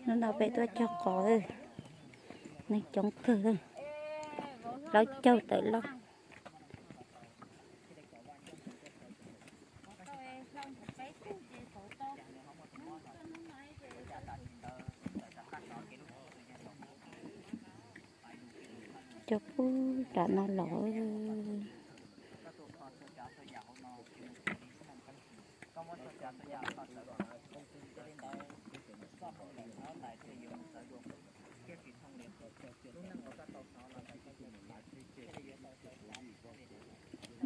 Hnub no peb tuaj cog qos, neeg coob kawg, plaub caug tawm loj. Cog puag nram no los.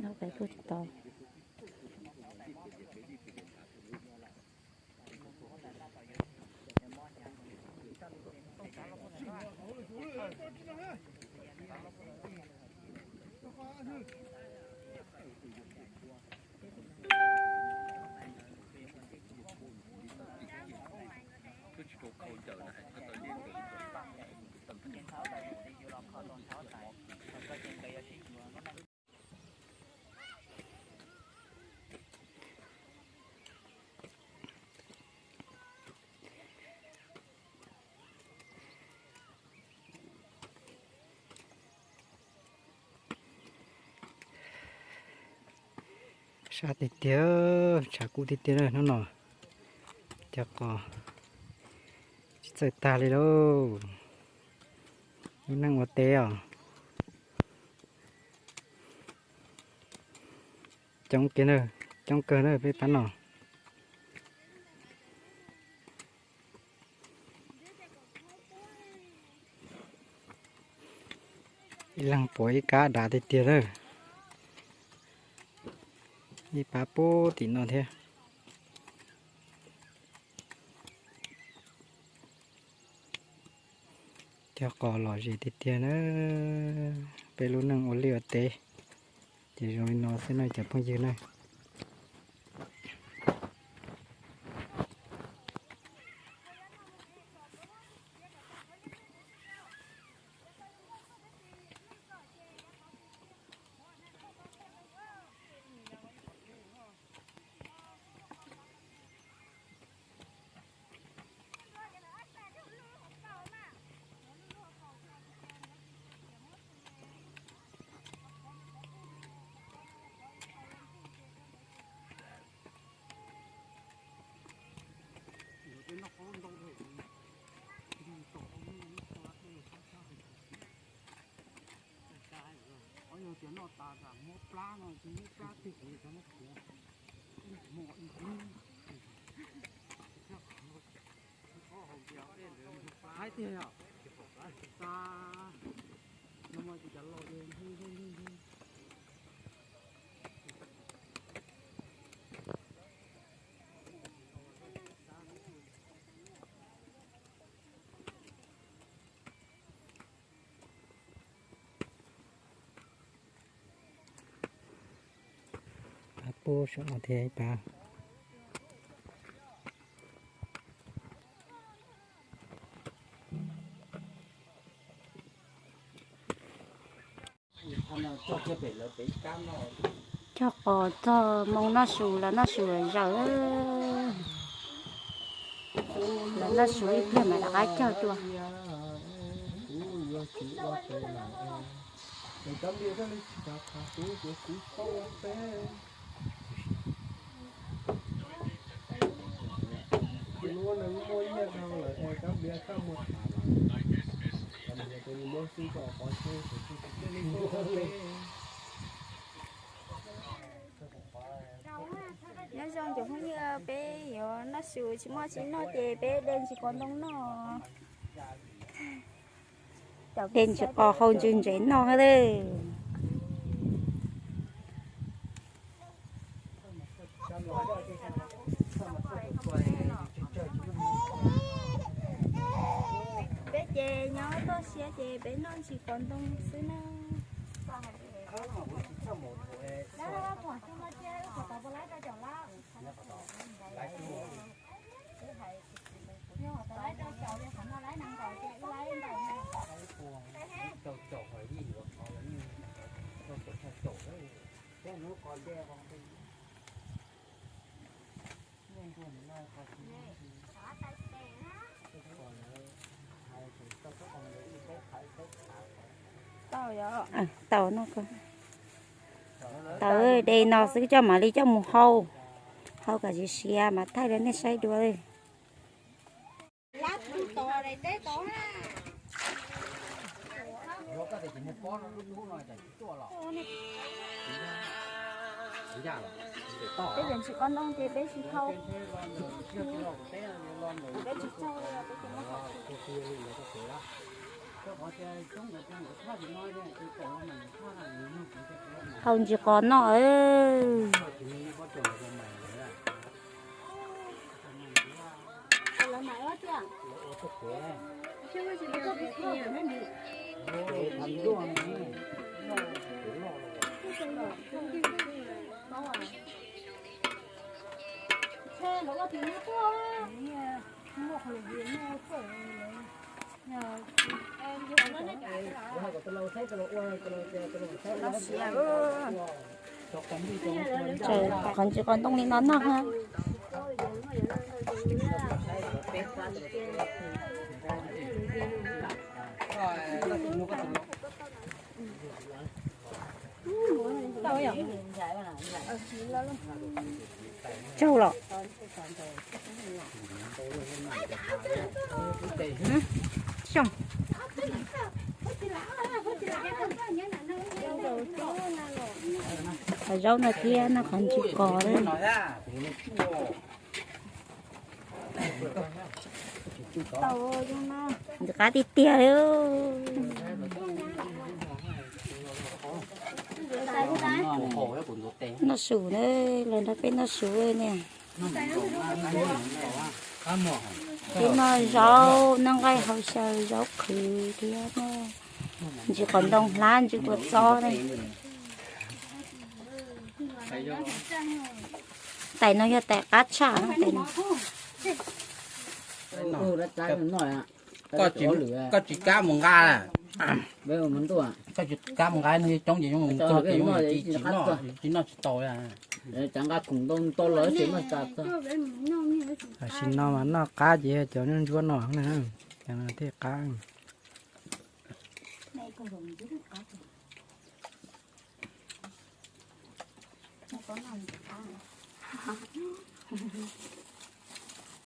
No peb tuaj tod. Sab tiag tiag, tshav kub tiag tiag na hnub no. Cov qos tsis txawj tag li lauj. Lub neej ua teb os. Coob kiag na, coob kawg na peb pab no. Ib leeg puav ib kab dav tiag tiag na. Ib pab puag tim no thiab. Cog qos lom zem tiag tiag na. Peb lub neej ua liaj ua teb ces zoo li no xwb na cov phooj ywg na. Yog tias noj tas tsam muab plab no tsis muab plab twg kuv yuav cov no kuv mos ib hnub. Haib tiag yom. Xa no mas tsis cov laus ces ntug ntug ntug ntug. Pab pub saum no thiab ib pab. Cog qos txog moo noj su los noj su lawm zaws. Los noj su ib pliag mas rov qab cog dua. Nyob zoo cov phooj ywg, peb yuav noj su tsis muaj tsis noj ces peb de ntsis qos ntoo noj. De ntsis qos hau ntsis ntsev noj lawm. Peb ces nyob toj siab ces peb noj ntsis qos ntoo xwb na. Tau no, tau de no xwb coj mam li coj mus hau, hau kom siav siav mas thaij rau nej saib dua. Peb tsis qos ntoo ces peb tsis hau. Peb tsis txaug. Hau ntsis qos noj. Qhov ntsis qos ntoo li no noj ha. Tsaug los. Qhov zaub no thiab no qhov ntsis qos. Ntxim qab tiag tiag li. Noj su na, los nrog peb noj su ne. Peb noj zaub, noj nqaij hauv xyaw zaub qhwv thiab noj ntsis qos ntoo hlab ntsis kua txob ne. Tais no yog tais qab tshaj tais no. Koj tsis kab mus nqa, koj tsis kab mus nqa no coob ces zoo mus nqa ces tsis noj, tsis noj tsis tau. Tam sim no mas noj qab ces cov ntsuab no na, cov no thiaj qab.